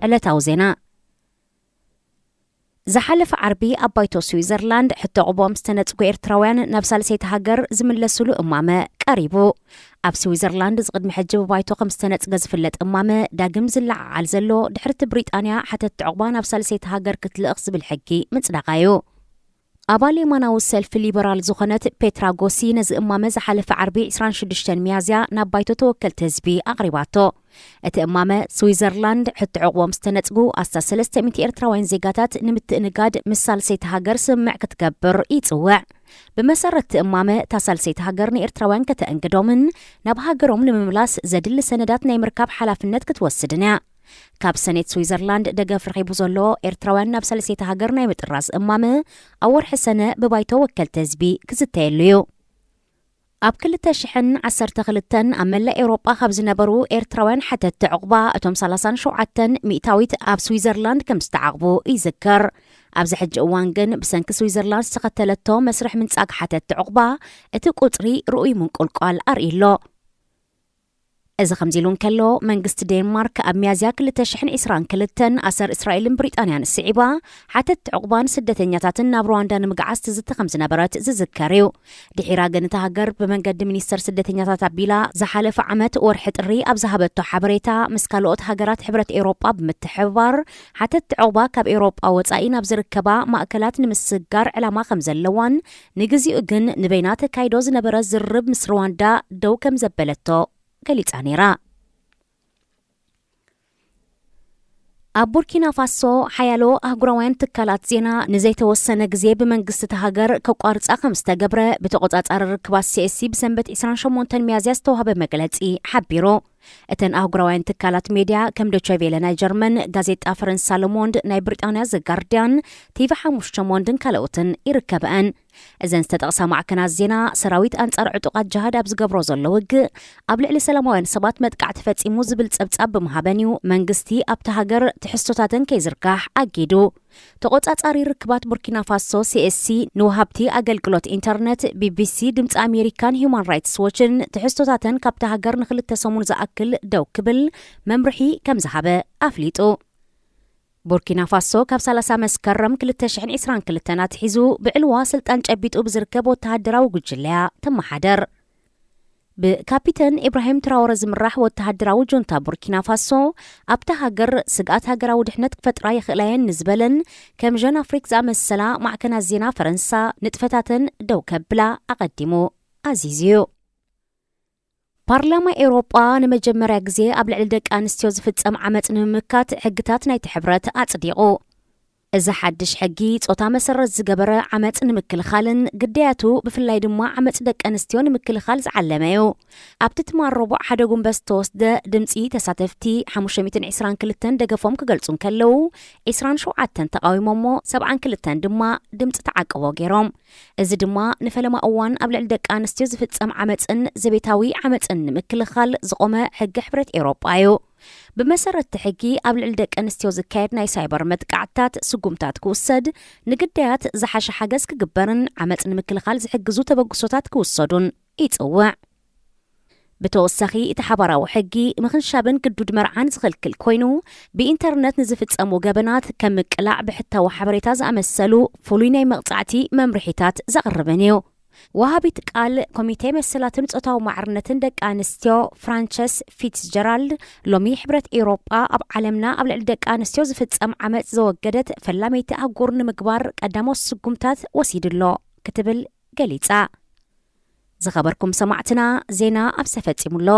ዕለታዊ ዜና። ዝሓለፈ ዓርቢ ኣብ ባይቶ ስዊዘርላንድ ሕቶ ዑቕቦኦም ዝተነጽጉ ኤርትራውያን ናብ ሳልሰይቲ ሃገር ዝምለስሉ እማመ ቀሪቡ። ኣብ ስዊዘርላንድ ዝቕድሚ ሕጂ ብባይቶ ከም ዝተነጽገ ዝፍለጥ እማመ ዳግም ዝለዓዓል ዘሎ ድሕርቲ ብሪጣንያ ሓተትቲ ዑቕባ ናብ ሳልሰይቲ ሃገር ክትልእኽ ዝብል ሕጊ ምጽዳቓ እዩ። ኣባል የማናዊ ሰልፊ ሊበራል ዝኾነት ፔትራ ጎሲ ነዚ እማመ ዝሓለፈ ዓርቢ ዕስራን ሽዱሽተን ሚያዝያ ናብ ባይቶ ተወከልቲ ህዝቢ ኣቕሪባቶ። እቲ እማመ ስዊዘርላንድ ሕቶ ዕቕቦም ዝተነጽጉ ኣስታት ሰለስተ ሚእቲ ኤርትራውያን ዜጋታት ንምትእንጋድ ምስ ሳልሰይቲ ሃገር ስምምዕ ክትገብር ይጽውዕ። ብመሰረት እቲ እማመ እታ ሳልሰይቲ ሃገር ንኤርትራውያን ከተእንግዶምን ናብ ሃገሮም ንምምላስ ዘድሊ ሰነዳት ናይ ምርካብ ሓላፍነት ክትወስድን እያ። ካብ ሰኔት ስዊዘርላንድ ደገፍ ረኺቡ ዘሎ ኤርትራውያን ናብ ሳልሰይቲ ሃገር ናይ ምጥራዝ እማመ ኣብ ወርሒ ሰነ ብባይቶ ወከልቲ ህዝቢ ክዝተየሉ እዩ። ኣብ ክልተ ሽሕን ዓሰርተ ክልተን ኣብ መላእ ኤውሮጳ ካብ ዝነበሩ ኤርትራውያን ሓተትቲ ዑቕባ እቶም ሰላሳን ሸውዓተን ሚእታዊት ኣብ ስዊዘርላንድ ከም ዝተዓቕቡ ይዝከር። ኣብዚ ሕጂ እዋን ግን ብሰንኪ ስዊዘርላንድ ዝተኸተለቶ መስርሕ ምንጻግ ሓተትቲ ዑቕባ እቲ ቁጽሪ ርኡይ ምንቁልቋል ኣርእዩ ኣሎ። እዚ ከምዚ ኢሉ እንከሎ፣ መንግስቲ ዴንማርክ ኣብ ሚያዝያ ክልተ ሽሕን ዕስራን ክልተን ኣሰር እስራኤልን ብሪጣንያን ስዒባ ሓተትቲ ዑቕባን ስደተኛታትን ናብ ሩዋንዳ ንምግዓዝ ትዝቲ ከም ዝነበረት ዝዝከር እዩ። ድሒራ ግን እታ ሃገር ብመንገዲ ሚኒስተር ስደተኛታት ኣቢላ ዝሓለፈ ዓመት ወርሒ ጥሪ ኣብ ዝሃበቶ ሓበሬታ ምስ ካልኦት ሃገራት ሕብረት ኤውሮጳ ብምትሕብባር ሓተትቲ ዑቕባ ካብ ኤውሮጳ ወጻኢ ናብ ዝርከባ ማእከላት ንምስግጋር ዕላማ ከም ዘለዋን ንግዚኡ ግን ንበይና ተካይዶ ዝነበረ ዝርርብ ምስ ሩዋንዳ ደው ከም ዘበለቶ ገሊጻ ነይራ። ኣብ ቡርኪና ፋሶ ሓያሎ ኣህጉራውያን ትካላት ዜና ንዘይተወሰነ ግዜ ብመንግስቲ እታ ሃገር ከቋርጻ ከም ዝተገብረ ብተቖጻጻሪ ርክባት ሲኤስሲ ብሰንበት ዕስራን ሸሞንተን ሚያዝያ ዝተዋህበ መግለጺ ሓቢሩ። እተን ኣህጉራውያን ትካላት ሜድያ ከም ዶቸቬለ ናይ ጀርመን፣ ጋዜጣ ፈረንሳ ለሞንድ፣ ናይ ብሪጣንያ ዘ ጋርዲያን፣ ቲቪ ሓሙሽተ ሞንድን ካልኦትን ይርከበአን። እዘን ዝተጠቕሳ ማዕከናት ዜና ሰራዊት ኣንጻር ዕጡቓት ጅሃድ ኣብ ዝገብሮ ዘሎ ውግእ ኣብ ልዕሊ ሰላማውያን ሰባት መጥቃዕቲ ፈጺሙ ዝብል ጸብጻብ ብምሃበን እዩ መንግስቲ ኣብታ ሃገር ትሕዝቶታተን ከይዝርጋሕ ኣጊዱ። ተቖጻጻሪ ርክባት ቡርኪና ፋሶ ሲኤስሲ ንወሃብቲ ኣገልግሎት ኢንተርነት ቢቢሲ፣ ድምፂ ኣሜሪካን ሂውማን ራይትስ ዎችን ትሕዝቶታተን ካብታ ሃገር ንክልተ ሰሙን ዝኣክል ደው ክብል መምርሒ ከም ዝሃበ ኣፍሊጡ። ቡርኪና ፋሶ ካብ ሰላሳ መስከረም ክልተ ሽሕን ዕስራን ክልተን ኣትሒዙ ብዕልዋ ስልጣን ጨቢጡ ብዝርከብ ወተሃደራዊ ጉጅለያ ትመሓደር። ብካፒተን ኢብራሂም ትራወረ ዝምራሕ ወተሃደራዊ ጁንታ ቡርኪና ፋሶ ኣብታ ሃገር ስግኣት ሃገራዊ ድሕነት ክፈጥራ ይኽእላ እየን ንዝበለን ከም ጀን ኣፍሪክ ዝኣመሰላ ማዕከናት ዜና ፈረንሳ ንጥፈታተን ደው ከብላ ኣቐዲሙ ኣዚዙ እዩ። ፓርላማ ኤውሮጳ ንመጀመርያ ግዜ ኣብ ልዕሊ ደቂ ኣንስትዮ ዝፍጸም ዓመጽ ንምምካት ሕግታት ናይቲ ሕብረት ኣጽዲቑ። እዚ ሓድሽ ሕጊ ጾታ መሰረት ዝገበረ ዓመጽ ንምክልኻልን ግዳያቱ ብፍላይ ድማ ዓመጽ ደቂ ኣንስትዮ ንምክልኻል ዝዓለመ እዩ። ኣብቲ ትማል ረቡዕ ሓደ ጉንበት ዝተወስደ ድምጺ ተሳተፍቲ ሓሙሽተ ሚእትን ዕስራን ክልተን ደገፎም ክገልጹ እንከለዉ ዕስራን ሸውዓተን ተቓዊሞሞ ሰብዓን ክልተን ድማ ድምጺ ተዓቅቦ ገይሮም። እዚ ድማ ንፈለማ እዋን ኣብ ልዕሊ ደቂ ኣንስትዮ ዝፍጸም ዓመጽን ዘቤታዊ ዓመጽን ንምክልኻል ዝቖመ ሕጊ ሕብረት ኤውሮጳ እዩ። ብመሰረት እቲ ሕጊ ኣብ ልዕሊ ደቂ ኣንስትዮ ዝካየድ ናይ ሳይበር መጥቃዕትታት ስጉምታት ክውሰድ፣ ንግዳያት ዝሓሸ ሓገዝ ክግበርን ዓመጽ ንምክልኻል ዝሕግዙ ተበግሶታት ክውሰዱን ይጽውዕ። ብተወሳኺ እቲ ሓባራዊ ሕጊ ምኽንሻብን ግዱድ መርዓን ዝኽልክል ኮይኑ ብኢንተርነት ንዝፍጸሙ ገበናት ከም ምቅላዕ ብሕታዊ ሓበሬታ ዝኣመሰሉ ፍሉይ ናይ መቕጻዕቲ መምርሒታት ዘቕርብን እዩ። ወሃቢት ቃል ኮሚቴ መሰላትን ጾታዊ ማዕርነትን ደቂ ኣንስትዮ ፍራንቸስ ፊትስጀራልድ ሎሚ ሕብረት ኤውሮጳ ኣብ ዓለምና ኣብ ልዕሊ ደቂ ኣንስትዮ ዝፍጸም ዓመጽ ዘወገደት ፈላመይቲ ኣህጉር ንምግባር ቀዳሞት ስጉምታት ወሲዱ ኣሎ ክትብል ገሊጻ። ዝኸበርኩም ሰማዕትና ዜና ኣብ ተፈጺሙ ኣሎ።